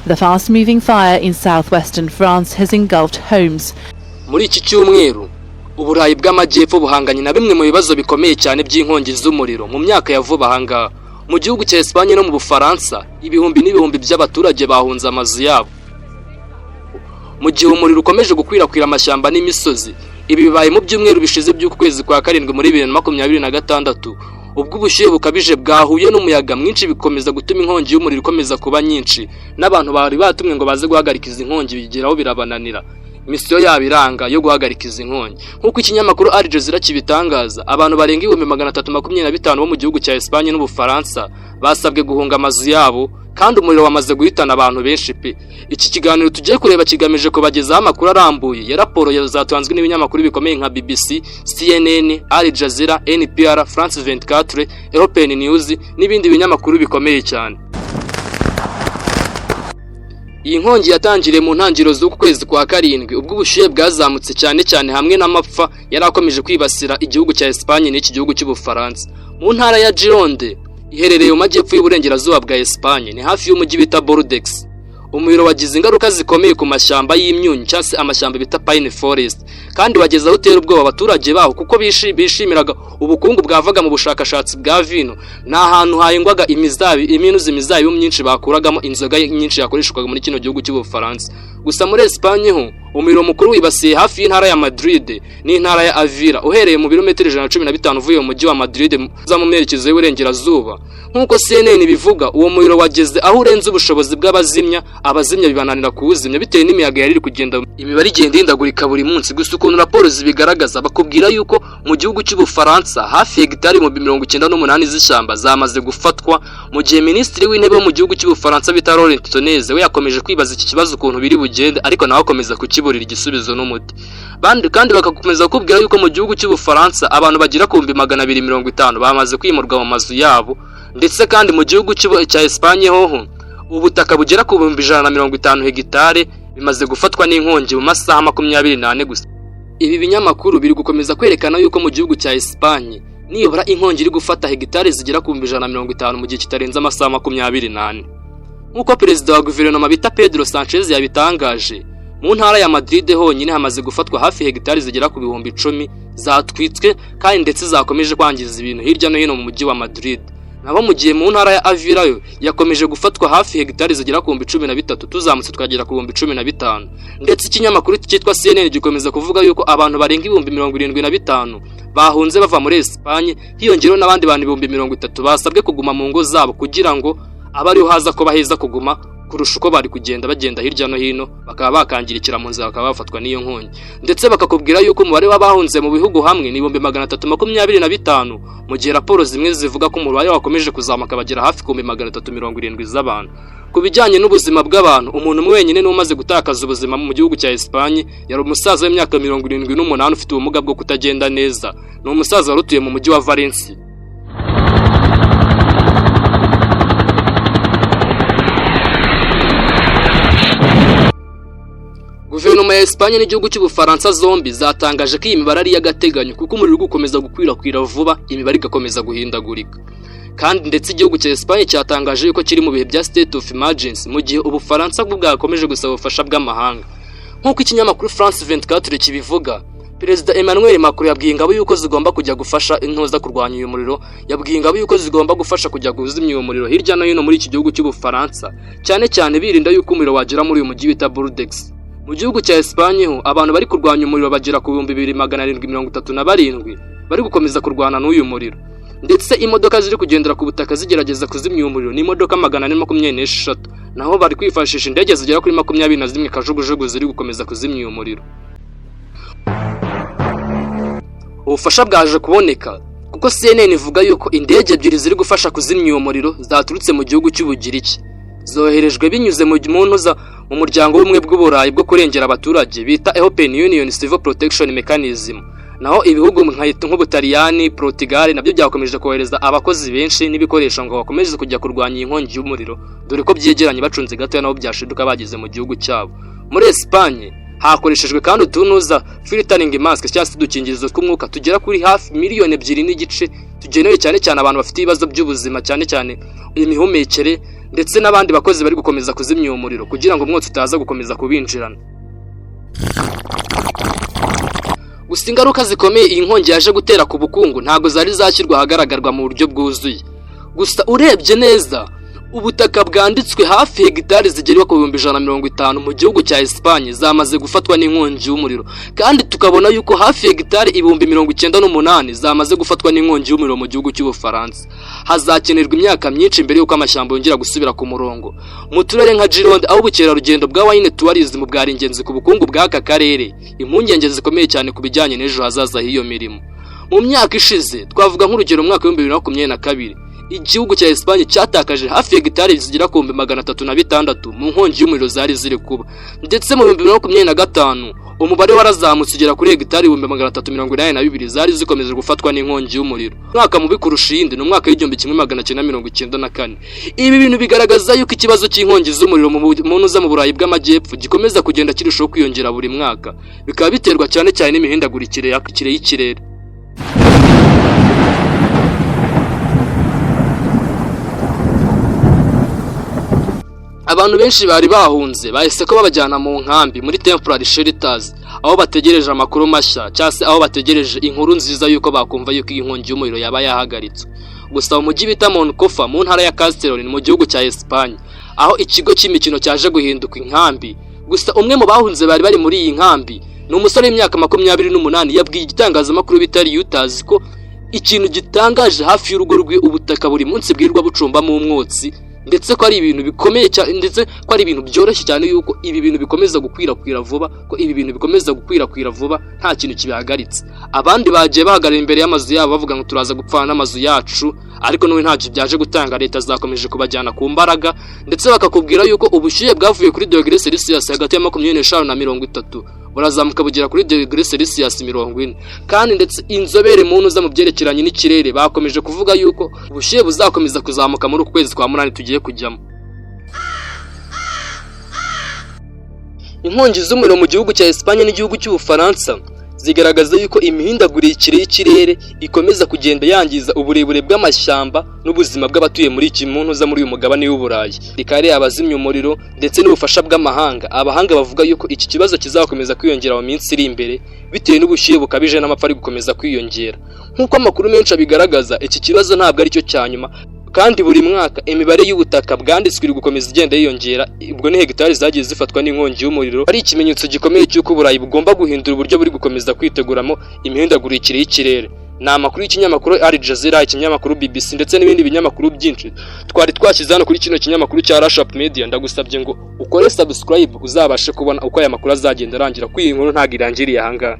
The fast-moving fire in southwestern France has engulfed homes. Muri iki cyumweru, Uburayi bw'Amajyepfo buhanganye na bimwe mu bibazo bikomeye cyane by'inkongi z'umuriro mu myaka ya vuba aha ngaha. Mu gihugu cya Espagne no mu Bufaransa, ibihumbi n'ibihumbi by'abaturage bahunze amazu yabo, mu gihe umuriro ukomeje gukwirakwira amashyamba n'imisozi. Ibi bibaye mu byumweru bishize by'uku kwezi kwa karindwi muri 2026, ubwo ubushyuhe bukabije bwahuye n'umuyaga mwinshi bikomeza gutuma inkongi y'umuriro ikomeza kuba nyinshi, n'abantu bari batumwe ngo baze guhagarika izi nkongi bigeraho birabananira, misiyo yabo iranga yo guhagarika izi nkongi. Nk'uko ikinyamakuru Al Jazeera kibitangaza, abantu barenga 325,000 bo mu gihugu cya Espagne n'Ubufaransa basabwe guhunga amazu yabo, kandi umuriro wamaze guhitana abantu benshi pe. Iki kiganiro tugiye kureba kigamije kubagezaho amakuru arambuye ya raporo zatanzwe n'ibinyamakuru bikomeye nka BBC, CNN, Al Jazeera, NPR, France 24, European News n'ibindi binyamakuru bikomeye cyane. Iyi nkongi yatangiriye mu ntangiriro z'uku kwezi kwa karindwi, ubwo ubushyuhe bwazamutse cyane cyane hamwe n'amapfa yari akomeje kwibasira igihugu cya Espagne n'iki gihugu cy'Ubufaransa. Mu ntara ya Gironde iherereye mu majyepfo y'uburengerazuba bwa Espagne, ni hafi y'umujyi bita Bordeaux. Umuriro wagize ingaruka zikomeye ku mashyamba y'imyunyu cyangwa se amashyamba bita pine forest, kandi wageze aho utera ubwoba abaturage baho kuko bishimiraga ubukungu bwavaga mu bushakashatsi bwa vino. Ni ahantu hahingwaga imizabibu, iminuzi, imizabibu myinshi bakuragamo inzoga nyinshi yakoreshwaga muri kino gihugu cy'Ubufaransa. Gusa muri Espagne ho umuriro mukuru wibasiye hafi y'intara ya Madrid n'intara ya Avila, uhereye mu birometero 115 uvuye mu mujyi wa Madrid uza mu merekezo y'uburengerazuba. Nk'uko CNN bivuga, uwo muriro wageze aho urenze ubushobozi bw'abazimya, abazimya bibananira kuwuzimya bitewe n'imiyaga yari iri kugenda. Imibare igenda ihindagurika buri munsi, gusa ukuntu raporo zibigaragaza, bakubwira yuko mu gihugu cy'Ubufaransa hafi hegitari 98,000 z'ishyamba zamaze gufatwa, mu gihe minisitiri w'intebe wo mu gihugu cy'Ubufaransa bita Laurent Nunez we yakomeje kwibaza iki kibazo ukuntu biri bugende, ariko nawe akomeza kukiburira igisubizo n'umuti. Kandi bagakomeza kukubwira yuko mu gihugu cy'Ubufaransa abantu bagera ku 250,000 bamaze kwimurwa mu mazu yabo. Ndetse kandi mu gihugu cya Espagne hoho ubutaka bugera ku 150,000 hegitare bimaze gufatwa n'inkongi mu masaha 24 gusa. Ibi binyamakuru biri gukomeza kwerekana yuko mu gihugu cya Espagne nibura inkongi iri gufata hegitare zigera ku 150,000 mu gihe kitarenze amasaha 24. Nk'uko perezida wa guverinoma bita Pedro Sanchez yabitangaje, mu ntara ya Madrid honyine hamaze gufatwa hafi hegitari zigera ku 10,000 zatwitswe, kandi ndetse zakomeje kwangiza ibintu hirya no hino mu mujyi wa Madrid. Naho mu gihe mu ntara ya Avila yo yakomeje gufatwa hafi hegitari zigera ku 13,000, tuzamutse tukagera ku 15,000. Ndetse ikinyamakuru cyitwa CNN gikomeza kuvuga yuko abantu barenga 75,000 bahunze bava muri Espagne, hiyongereho n'abandi bantu 30,000 basabwe kuguma mu ngo zabo kugira ngo abe ariho haza kuba heza kuguma kurusha uko bari kugenda bagenda hirya no hino, bakaba bakangirikira mu nzira, bakaba bafatwa n'iyo nkongi. Ndetse bakakubwira yuko umubare w'abahunze mu bihugu hamwe ni 325,000, mu gihe raporo zimwe zivuga ko umubare wakomeje kuzamuka bagera hafi ku 370,000 z'abantu. Ku bijyanye n'ubuzima bw'abantu, umuntu umwe wenyine niwe umaze gutakaza ubuzima mu gihugu cya Espagne. Yari umusaza w'imyaka 78 ufite ubumuga bwo kutagenda neza. Ni umusaza wari utuye mu mujyi wa Valencia. Guverinoma ya Espagne n'igihugu cy'Ubufaransa zombi zatangaje ko iyi mibare ari iy'agateganyo, kuko umuriro uri gukomeza gukwirakwira vuba, imibare igakomeza guhindagurika. Kandi ndetse igihugu cya Espagne cyatangaje yuko kiri mu bihe bya state of emergency, mu gihe Ubufaransa bwo bwakomeje gusaba ubufasha bw'amahanga. Nk'uko ikinyamakuru France 24 kibivuga, Perezida Emmanuel Macron yabwiye ingabo yuko zigomba kujya gufasha intoza kurwanya uyu muriro, yabwiye ingabo yuko zigomba gufasha kujya kuzimya uyu muriro hirya no hino muri iki gihugu cy'Ubufaransa, cyane cyane birinda yuko umuriro wagera muri uyu mujyi bita Bordeaux. Mu gihugu cya Espagne ho abantu bari kurwanya umuriro bagera ku 2737 bari gukomeza kurwana n'uyu muriro. Ndetse imodoka ziri kugendera ku butaka zigerageza kuzimya uyu muriro ni imodoka 423, naho bari kwifashisha indege zigera kuri 21, kajugujugu ziri gukomeza kuzimya uyu muriro. Ubufasha bwaje kuboneka kuko CNN ivuga yuko indege ebyiri ziri gufasha kuzimya uwo muriro zaturutse mu gihugu cy'Ubugiriki, zoherejwe binyuze mu ntuza mu muryango w'ubumwe bw'Uburayi bwo kurengera abaturage bita European Union Civil Protection Mechanism. Naho ibihugu nk'Ubutaliyani, Portugal nabyo byakomeje kohereza abakozi benshi n'ibikoresho ngo bakomeze kujya kurwanya iyi nkongi y'umuriro, dore ko byegeranye, bacunze gatoya nabo byashiduka bageze mu gihugu cyabo. Muri Espagne hakoreshejwe kandi utunuza filtering mask cyangwa se udukingirizo tw'umwuka tugera kuri hafi 2.5 miliyoni, tugenewe cyane cyane abantu bafite ibibazo by'ubuzima, cyane cyane imihumekere. Ndetse n'abandi bakozi bari gukomeza kuzimya uwo muriro kugira ngo umwotsi utaza gukomeza kubinjirana. Gusa ingaruka zikomeye iyi nkongi yaje gutera ku bukungu ntabwo zari zashyirwa ahagaragarwa mu buryo bwuzuye. Gusa urebye neza, ubutaka bwanditswe hafi hegitari zigera ku 150,000 mu gihugu cya Espagne zamaze gufatwa n'inkongi y'umuriro, kandi tukabona yuko hafi hegitari 98,000 zamaze gufatwa n'inkongi y'umuriro mu gihugu cy'Ubufaransa. Hazakenerwa imyaka myinshi mbere y'uko amashyamba yongera gusubira ku murongo. Mu turere nka Gironde, aho ubukerarugendo bwa wine tourism bwari ingenzi ku bukungu bw'aka karere, impungenge zikomeye cyane ku bijyanye n'ejo hazaza h'iyo mirimo. Mu myaka ishize, twavuga nk'urugero mu mwaka wa 2022, igihugu cya Espagne cyatakaje hafi hegitari zigera ku 306,000 mu nkongi y'umuriro zari ziri kuba. Ndetse mu 2025 umubare warazamutse ugera kuri hegitari 382,000 zari zikomeje gufatwa n'inkongi y'umuriro. Umwaka mubi kurusha iyindi ni umwaka wa 1994. Ibi bintu bigaragaza yuko ikibazo cy'inkongi z'umuriro mu ntuza mu Burayi bw'Amajyepfo gikomeza kugenda kirushaho kwiyongera buri mwaka, bikaba biterwa cyane cyane n'imihindagurikire y'ikirere. Abantu benshi bari bahunze bahise ko babajyana mu nkambi muri temporary shelters, aho bategereje amakuru mashya cyangwa se aho bategereje inkuru nziza yuko bakumva yuko iyi nkongi y'umuriro yaba yahagaritswe. Gusa mu mujyi bita Moncofa mu ntara ya Castellon mu gihugu cya Espagne, aho ikigo cy'imikino cyaje guhinduka inkambi. Gusa umwe mu bahunze bari bari muri iyi nkambi ni umusore w'imyaka 28, yabwiye igitangazamakuru bita Reuters ko ikintu gitangaje hafi y'urugo rwe ubutaka buri munsi bwirirwa bucumbamo umwotsi, ndetse ko ari ibintu bikomeye cyane, ndetse ko ari ibintu byoroshye cyane yuko ibi bintu bikomeza gukwirakwira vuba, ko ibi bintu bikomeza gukwirakwira vuba nta kintu kibihagaritse. Abandi bagiye bahagarara imbere y'amazu yabo bavuga ngo turaza gupfana n'amazu yacu, ariko n'ubu ntacyo byaje gutanga. Leta zakomeje kubajyana ku mbaraga, ndetse bakakubwira yuko ubushyuhe bwavuye kuri dogere Celsius hagati ya 25 na 30 burazamuka bugera kuri dogere Celsius 40. Kandi ndetse inzobere mu ntuza mu byerekeranye n'ikirere bakomeje kuvuga yuko ubushyuhe buzakomeza kuzamuka muri uku kwezi kwa munani tugiye kujyamo. Inkongi z'umuriro mu gihugu cya Espagne n'igihugu cy'Ubufaransa zigaragaza yuko imihindagurikire y'ikirere ikomeza kugenda yangiza uburebure bw'amashyamba n'ubuzima bw'abatuye muri iki muntu muri uyu mugabane w'Uburayi. Rikare abazimya umuriro ndetse n'ubufasha bw'amahanga, abahanga bavuga yuko iki kibazo kizakomeza kwiyongera mu minsi iri imbere bitewe n'ubushyuhe bukabije n'amapfa ari gukomeza kwiyongera. Nk'uko amakuru menshi abigaragaza, iki kibazo ntabwo aricyo cya nyuma, kandi buri mwaka imibare y'ubutaka bwanditswe iri gukomeza igenda yiyongera. Ubwo ni hegitari zagiye zifatwa n'inkongi y'umuriro, ari ikimenyetso gikomeye cy'uko Uburayi bugomba guhindura uburyo buri gukomeza kwiteguramo imihindagurikire y'ikirere. Ni amakuru y'ikinyamakuru Al Jazeera, ikinyamakuru BBC ndetse n'ibindi binyamakuru byinshi twari twashyize hano kuri kino kinyamakuru cya Rush Up Media. Ndagusabye ngo ukore subscribe uzabashe kubona uko aya makuru azagenda arangira, kuko iyi nkuru ntabwo irangiriye ahangaha.